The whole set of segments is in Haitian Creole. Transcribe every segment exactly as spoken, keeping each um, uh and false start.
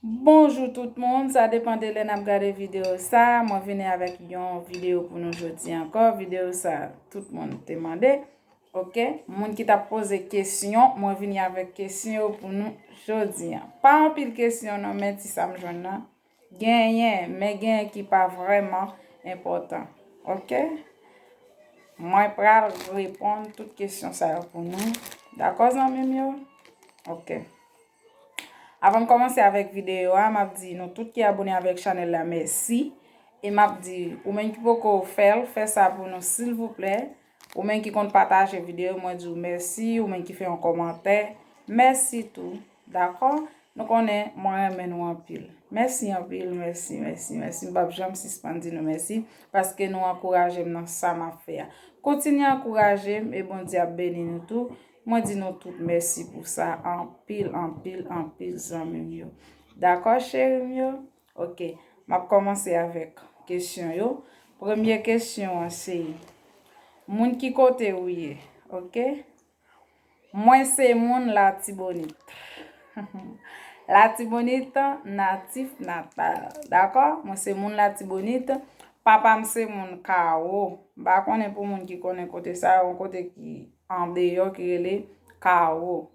Bonjou tout moun, sa depann de lè n ap gade videyo sa. Mwen vini avèk yon videyo pou nou jodi ankò. Videyo sa, tout moun te mande. Oke? Moun ki t ap poze kesyon, mwen vini avèk kesyon yo pou nou jodi a. Pa anpil kesyon non, men ti sa m jwenn nan. Genyen, men genyen ki pa vrèman enpòtan. Oke? Mwen pral reponn tout kesyon sa yo pou nou. Dakò, zanmi m yo? Oke. Avan m kòmanse avèk videyo a, m ap di nou tout ki abone avèk chanèl la, mèsi. E m ap di, ou menm ki poko fè l, fè sa pou nou, silvouplè. Ou menm ki konn pataje videyo, mwen di w mèsi. Ou menm ki fè yon kòmantè, mèsi tou. Dakò? Nou konnen mwen renmen nou anpil. Mèsi anpil, mèsi, mèsi, mèsi. M p ap janm sispann di nou mèsi, paske nou ankouraje m nan sa m ap fè a. Kontinye ankouraje m e Bondye ap beni nou tou. Mwen di nou tout mèsi pou sa anpil, anpil, anpil, zanmi m yo. Dakò, cheri m yo? Oke. M ap kòmanse avèk kesyon yo. Premye kesyon an se, moun ki kote ou ye? Oke? Mwen se moun Latibonit. Latibonit, natif natal. Dakò? Mwen se moun Latibonit. Papa m se moun Kawo. M pa konnen pou moun ki konnen kote sa, yon kote ki andeyò ki rele Kawo.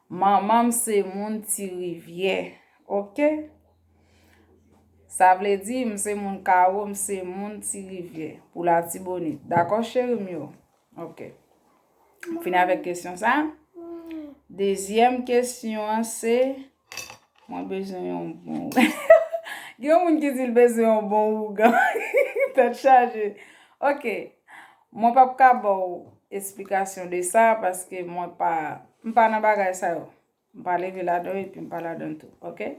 Manman m se moun Ti Rivyè. Oke? Sa vle di, m se moun Kawo, m se moun Ti Rivyè. Pou Latibonit. Dakò, cheri m yo? Oke. M fini avèk kesyon sa. Dezyèm kesyon an se, mwen bezwen yon bon. Gen yon moun ki di l bezwen yon bon ougan. Tèt chaje. Oke. Mwen p ap ka ba w esplikasyon de sa paske mwen pa, m pa nan bagay sa yo. M pa leve ladan epi m pa ladan tou. Oke?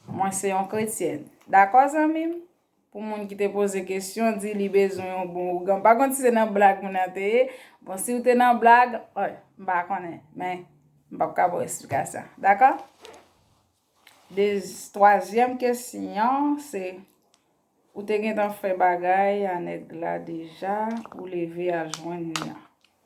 Mwen se yon kretyèn. Dakò, zanmi m? Pou moun ki te poze kesyon, di li bezwen yon bon ougan. M pa konn si se nan blag moun nan te ye. Bon, si w te nan blag, oy, m pa konnen. Men, m p ap ka ba w esplikasyon. Dakò? De, twazyèm kesyon se, ou te gentan fè bagay a nèg la deja, ou leve al jwenn li an?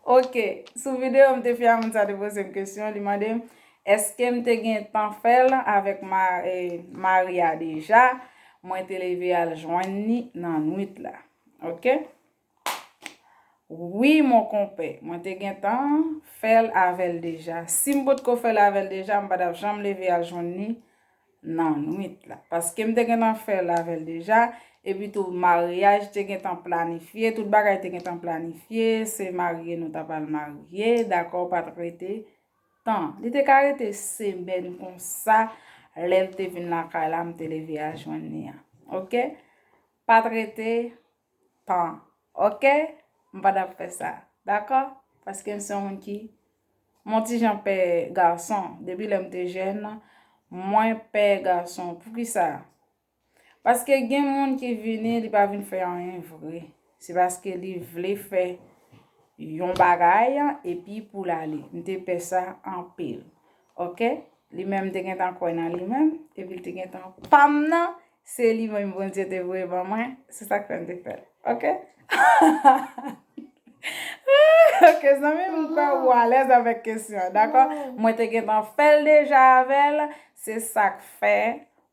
Oke, sou videyo m te fè a, moun sa te poze m kesyon, li mande m, èske m te gentan fè l avèk ma-, eh, mari a deja, mwen te leve al jwenn li nan nwit la. Oke? Wi, mon konpè, mwen te gentan fè l avè l deja. Si m potko fè l avè l deja, m pa t ap janm leve al jwenn li nan nwit la. Paske m te gentan fè l avè l deja, epi tou maryaj te gentan planifye, tout bagay te gentan planifye, se marye nou t ap al marye, dakò, pa t rete tan. Li te ka rete semèn konsa, lè l te vin lakay la, m te leve al jwenn li a. Oke? Pa t rete tan. Oke? M pa t ap fè sa. Dakò? Paske m se yon moun ki, m yon ti jan pè gason. Depi lè m te jèn, mwen pè gason. Poukisa? Paske gen moun ki vini, li pa vin fè anyen vre. Se paske li vle fè yon bagay, epi pou l ale. M te pè sa anpil. Oke? Li menm te gentan kwè nan li menm, epi l te gentan pa m nan, se li menm Bondye te voye ban mwen, se sa k fè m te fè l. Oke? Oke, zanmi m, m kwè ou alèz avèk kesyon an, dakò? Mwen te gentan fè l deja avè l, se sa k fè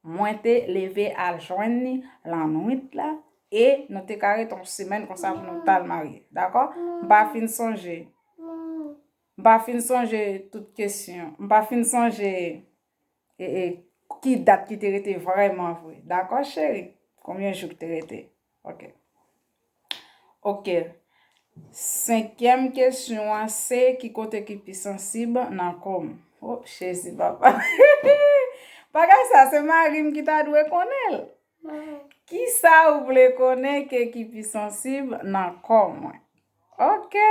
mwen te leve al jwenn li lannwit la, e nou te ka rete yon semèn konsa pou nou t al marye, dakò? M pa fin sonje. M pa fin sonje tout kesyon. M pa fin sonje, e, e, ki dat ki te rete vrèman vre. Dakò, cheri? Konbyen jou ki te rete? Oke. Oke. Senkyèm kesyon an se, ki kote ki pi sansib nan kò m? O, Jezi, papa. Bagay sa, se mari m ki ta dwe konnen l. Kisa ou vle konnen ke ki pi sansib nan kò mwen? Oke.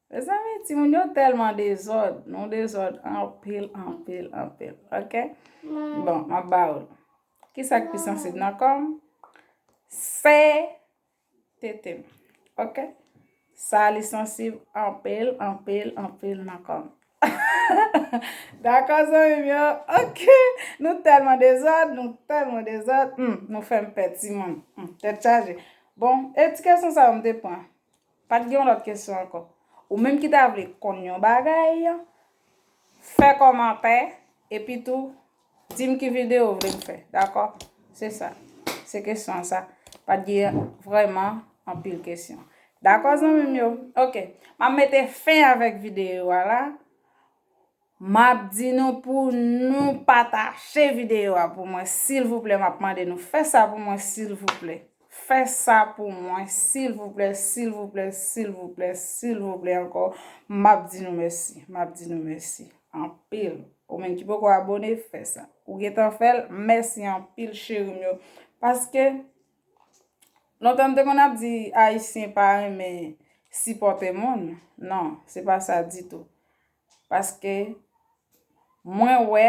Mezanmi, timoun yo tèlman dezòd. Nou dezòd anpil, anpil, anpil. Oke? Bon, m ap ba ou l. Kisa k pi sansib nan kò m? Se tete m. Oke? Sa li sansib anpil, anpil, anpil nan kò m. Dakò, zanmi m yo? Oke. Nou tèlman dezòd, nou tèlman dezòd. Hmm, nou fè m pè timoun. Hmm, tèt chaje. Bon, e ti kesyon sa yo m te pran. Pa t gen yon lòt kesyon ankò. Ou menm ki ta vle konn yon bagay, fè kòmantè, epi tou, Di m ki videyo w vle m fè, dakò? Se sa. Se kesyon sa. Pa t gen vrèman anpil kesyon. Dakò, zanmi m yo? Ok. M ap mete fen avèk videyo a la. M ap di nou pou nou pataje videyo a pou mwen, silvouplè. M ap mande nou fè sa pou mwen, silvouplè. Fè sa pou mwen, silvouplè, silvouplè, silvouplè, silvouplè ankò. M ap di nou mèsi. M ap di nou mèsi anpil. Ou menm ki poko abòne, fè sa. Ou gentan fè l, mèsi anpil, cheri m yo. Paske lontan m te konn ap di Ayisyen pa renmen sipòte moun. Non, se pa sa ditou. Paske mwen wè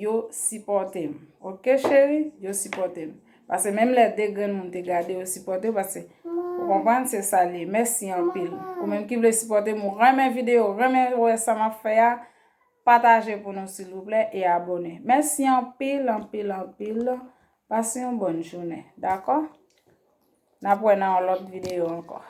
yo sipòte m. Ok, cheri? Yo sipòte m. Paske menm lè de grenn moun te gade, yo sipòte w, paske ou konprann, se sa l ye. Mèsi anpil. Ou menm ki vle sipòte m, ou renmen videyo, renmen wè sa m ap fè a, pataje pou nou, silvouplè, e abòne. Mèsi anpil, anpil, anpil. Pase yon bòn jounen, dakò? N ap wè nan yon lòt videyo ankò.